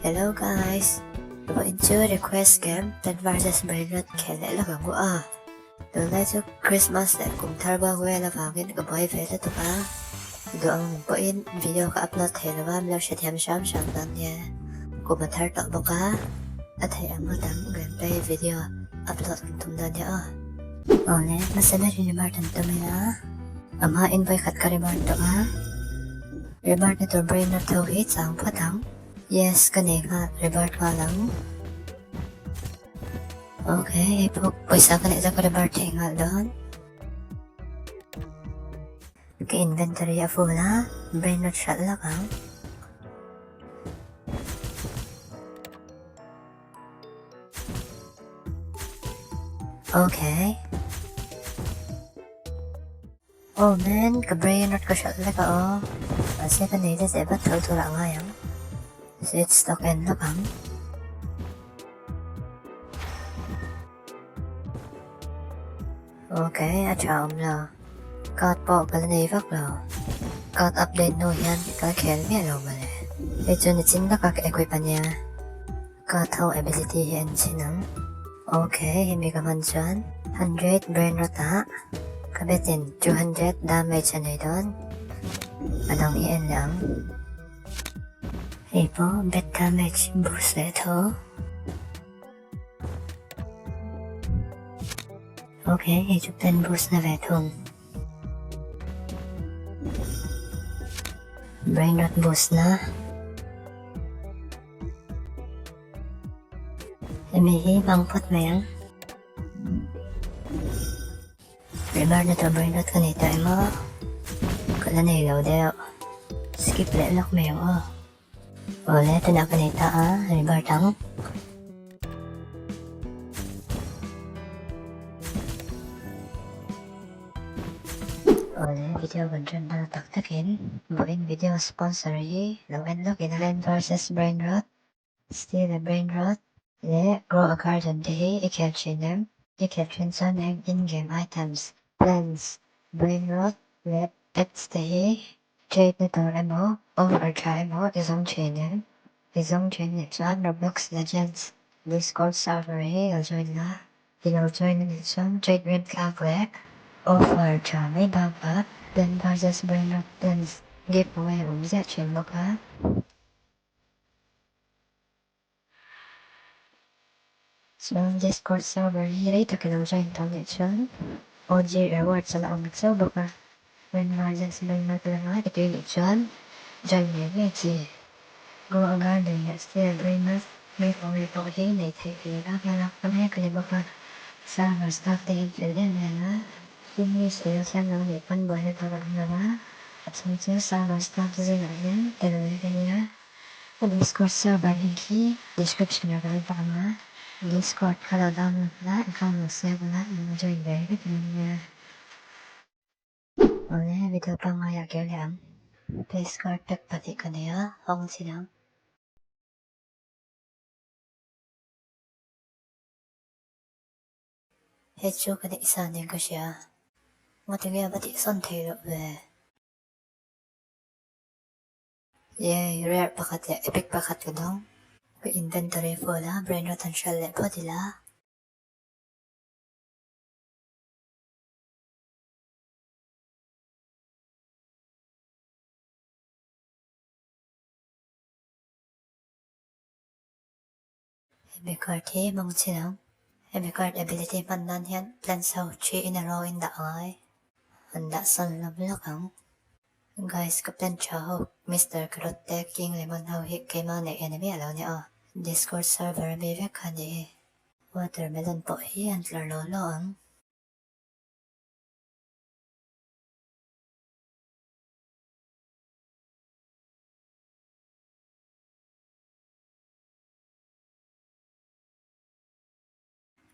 Hello guys, vawiin chu request game Plant vs Brainrot khel leh lawk ang u a. Tunlai chu Christmas leh kum thar buang vel avangin ka buai ve lutuk a, duh ang pawhin video ka upload thei lo a, min lo hrethiam hram hram dawn nia. Kum a thar tawh bawk a, a theih ang ngawt ang gameplay video upload kan tum dawn nia aw. Awle, hmasa berin rebirth an tum ila, a hmain vawikhat ka rebirth tawh a, rebirth na tur brainrot ho hi chang phawt ang. Yes, ka nei nghal, rebirth nghal ang. Ok, hei pawh pawisa ka neih zawk a rebirth thei nghal dawn. Ka inventory a full a, brainrot hralh lak ang. Okay. Oh man, ka brain rot ka hralh vek a aw. Mahse ka nei let leh vat tho turah a ngai ang. Seed stock en lawk ang. Okay, a tha awm lo. Card pawh ka la nei vak lo. Card update hnu hian ka la khel miah lo mawle. Hei chu nichin lawka ka equip a nia. Card ho ability hi en chhin ang. Okay, hemi ka hman chuan 100 brain rot ah ka betin 200 damage a nei dawn. A dang hi en leh ang. Hei pawh bet damage boost leh tho. Okay, hei chu plan boost na ve thung. Brain rot boost na. Hemi hi hmang phawt mai ang. Primer na tur brain rot ka nei tawh em aw? Ka la nei lo deuh. Skip leh lawk mai ang aw. Awle tunah ka nei ta a, revert ang. Awle video kan ṭan hma tak takin vawiin video sponsor hi lo en lawk ila. Plant vs Brain Rot, Steal a Brain Rot leh Grow a Garden te hi i khel ṭhin em? I khel ṭhin chuan eng in-game items, plants, brain rot leh pets te hi trade na tur emaw offer ṭha emaw i zawng ṭhin em? I zawng ṭhin nih chuan Roblox Legends Discord server hi lo join la. I lo join a nih chuan trade rem tlak leh offer tha mai bakah Plant vs Brainrot Plants giveaway a awm ziah thin bawk a. Chuan Discord server hi rei tak i lo join tawh nih chuan OG rewards a la awm cheu bawk a. Plant vs Brainrot lama i tui nih chuan join ngei ngei chi. Grow a garden leh steal a brainrot giveaway pawh hi nei theih ve a hmalak ta mek a ni bawk a. Server staff te hi fel em em a, English ilo thiam lo nih pawn buaina tur a awm lo a, a chhung chu server staff zingah hian tel ve ka nia. Ka Discord server link hi description ah ka lo dah ang a, Discord kha lo download la, account lo siam la, in lo join ve vek dawn nia. Awle video pangaiah kir leh ang. Face card pack pahnih ka nei a, hawng chin ang. Hei chu ka neih sa nen ka hria. Ngatinge a va tihsawn thei loh ve. Yay, rare pakhat leh epic pakhat ka dawng. Ka inventory full a, brain rot han hrial leh phawt ila. Hemi card hi hmang chin ang. Hemi card ability hman nan hian plants ho thi in a row in dah angai. An dah sawn hlawm lawk ang. Guys ka plant tha ho Mister Carrot te King Lemon ho hi keimah neih en miah lo nia aw. Discord server ami vek kha nih hi. Watermelon pawh hi an tlar lo lo ang.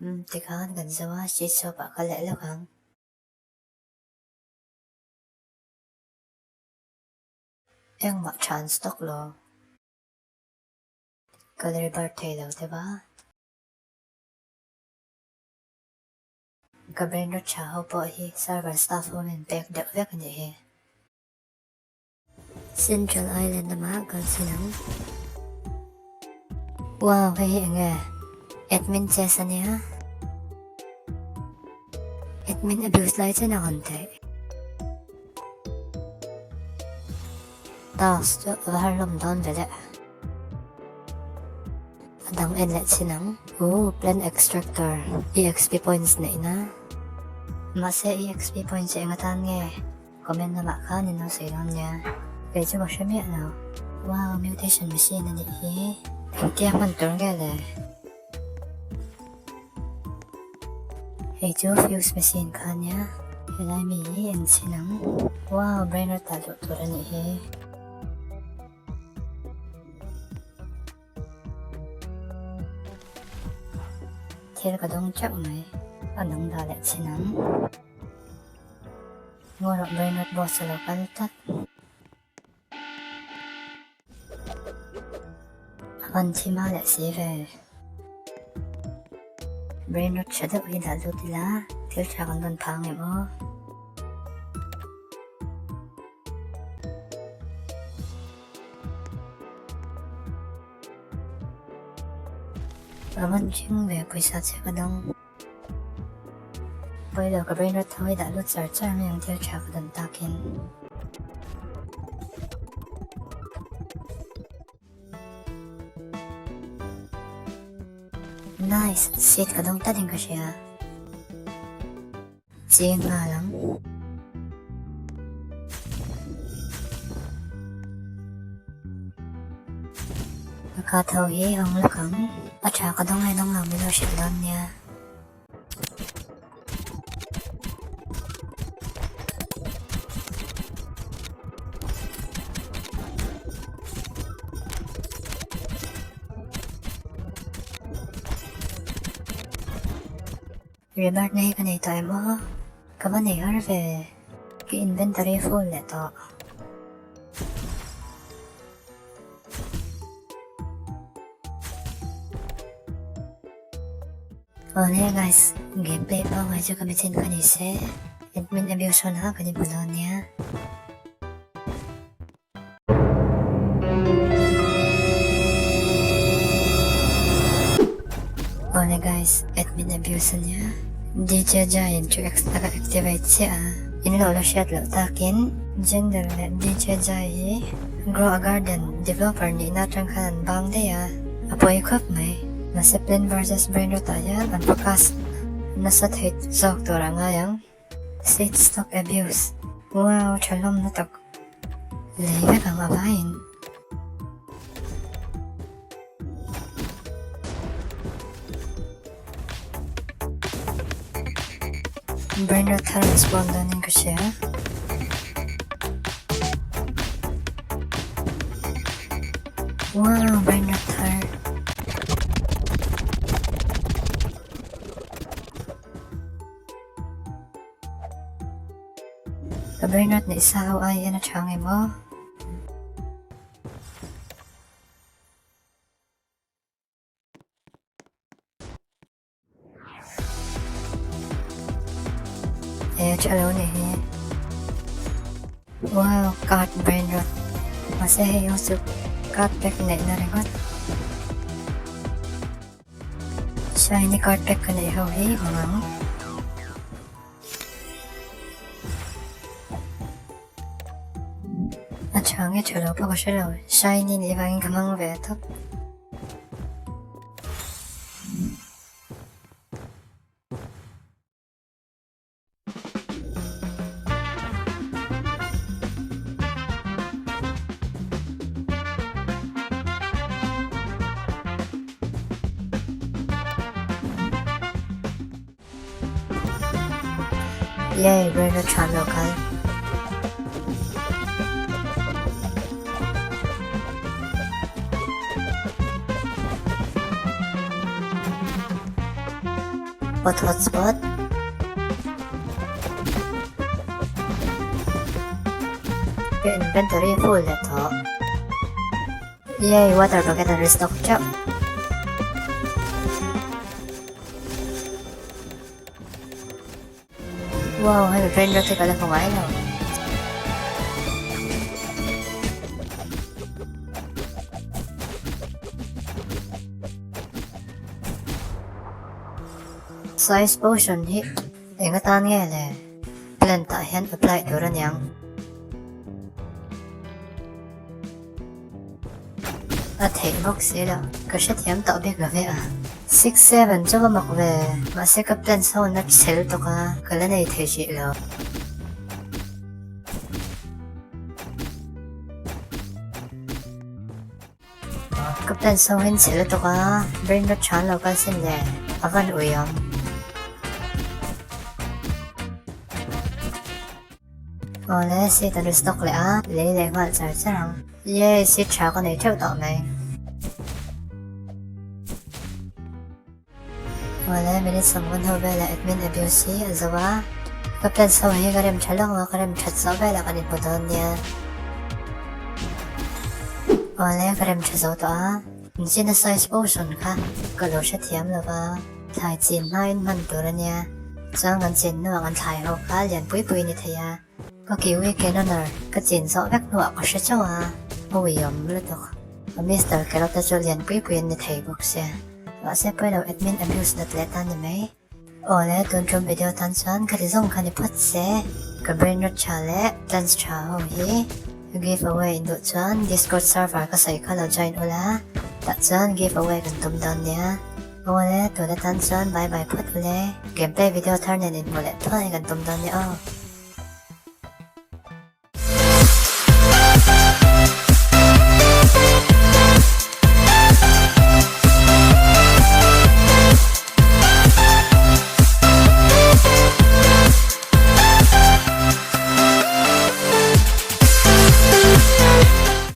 Umm tikhan kan zo a, street shop ah ka leh lawk ang. Engmah tha an stock lo. Ka la rebirth thei lo deuh a. Ka brain rot tha ho pawh hi server staff ho in pek deuh vek a nih hi. Central Island lamah kal chin ang. Wow hei hi enge admin chest ania admin abuse lai chen a hawn theih. Task chu a va har hlawm dawn ve le. A dang en leh chin ang. Ooh plant extractor exp points neihna. Mahse exp points hi eng atan nge? Comment lamah khan in lo sawi dawn nia. Kei chu ka hre miah lo. Wow mutation machine a nih hi. Engtia hman tur nge le? Hei chu fuse machine kha nia. Helai mi hi en chhin ang. Wow brain rot ah luh tur a nih hi. Thil ka dawng teuh mai. A dang dah leh chhin ang. Ngaw rawh brain rot boss a lo kal tlat. A van thi hma leh si ve. Brain rot tha deuh hi dah lut ila thil tha kan rawn phang em aw. A van ṭhing ve pawisa che ka dang. Pawilo ka brain rot ho hi dah lut char char mai ang thil ṭha ka dawn takin. Nice, seat ka dawng tlat in ka hria. Cheng nghal ang. Ka kha tho hi hawng lawk ang. A tha ka dawng nge dawng lo min lo hrilh dawn nia. Rebirth na hi ka nei tawh em aw? Ka va nei har ve. Ka inventory full leh tawh. Awle guys, gameplay pangngai chu ka mi chin kha ni se. Admin abuse hunah kan inhmu dawn nia. Awle guys, admin abuse ania. DJ Jai in 2x taka activate chiah a, in lo la hriat loh takin Gender leh DJ Jai hi Grow a Garden developer nihna atang khan an bang daih a, a pawi khawp mai. Mahse Plant vs Brainrot ah hian an focus nasa thei zawk tur a ngai ang. Seed stock abuse. Wow, tha hlawm na tak. Lei vek ang a vaiin. Brain rot thar an spawn dawnin ka hria. Wow, brain rot thar. Ka brain rot neih sa ho ai hian a tha ngei maw? E tha lo nih hi. Wow, card brain rot. Mahse hei ho chu card pack neihna ringawt. Shiny card pack ka neih ho hi awm ang. A tha nge tha lo pawh ka hre lo. Shiny nih vangin ka hmang ve tawp. Yay, brain rot tha lo kal. Pot hotspot. Ka inventory full leh tawh. Yay, water bucket an restock teuh. Wow, hemi brain rot hi ka la hmu ngai lo. Size potion hi eng atan nge le? Plant ah hian apply tur a niang. A theih bawk si lo, ka hrethiam tawh bik lo ve a. 67 chu va mak ve, mahse ka plans ho na chhel tawk a, ka la nei thei hrih lo. Ka plans ho hin chhel tawk a, brain rot than lo kal sin le, a van ui awm. Awle, seat an restock leh a, lei leh nghal char char ang. Yay, seat tha ka nei theuh tawh mai. Awle, minute 50 ho velah admin abuse hi a zo a. Ka plans ho hi ka rem tha lawk a, ka rem that zawh velah kan inhmu dawn nia. Awle, ka rem tha zo tawh a. Inchina size potion kha ka lo hrethiam lo va, thlai chin hmain hman tur a nia. Chuan kan chin hnuah kan thlai ho kha lian pui pui a ni thei a. Ka kiwi cannoner ka chin zawh vek hnuah ka hre chauh a, a uiawm lutuk. Ka Mister Carrot te chu lian pui pui an ni thei bawk sia. Mahse pawilo admin abuse nat leh ta ni mai. Awle, tun tum video tan chuan ka ti zawng kha ni phawt se, ka brain rot tha leh plans tha ho hi give away in duh chuan discord server ka sawi kha lo join ula, tah chuan give away kan tum dawn nia. Awle, tun atan chuan bye bye phawt ule, gameplay video thar nen inhmuh leh thuai kan tum dawn nia aw.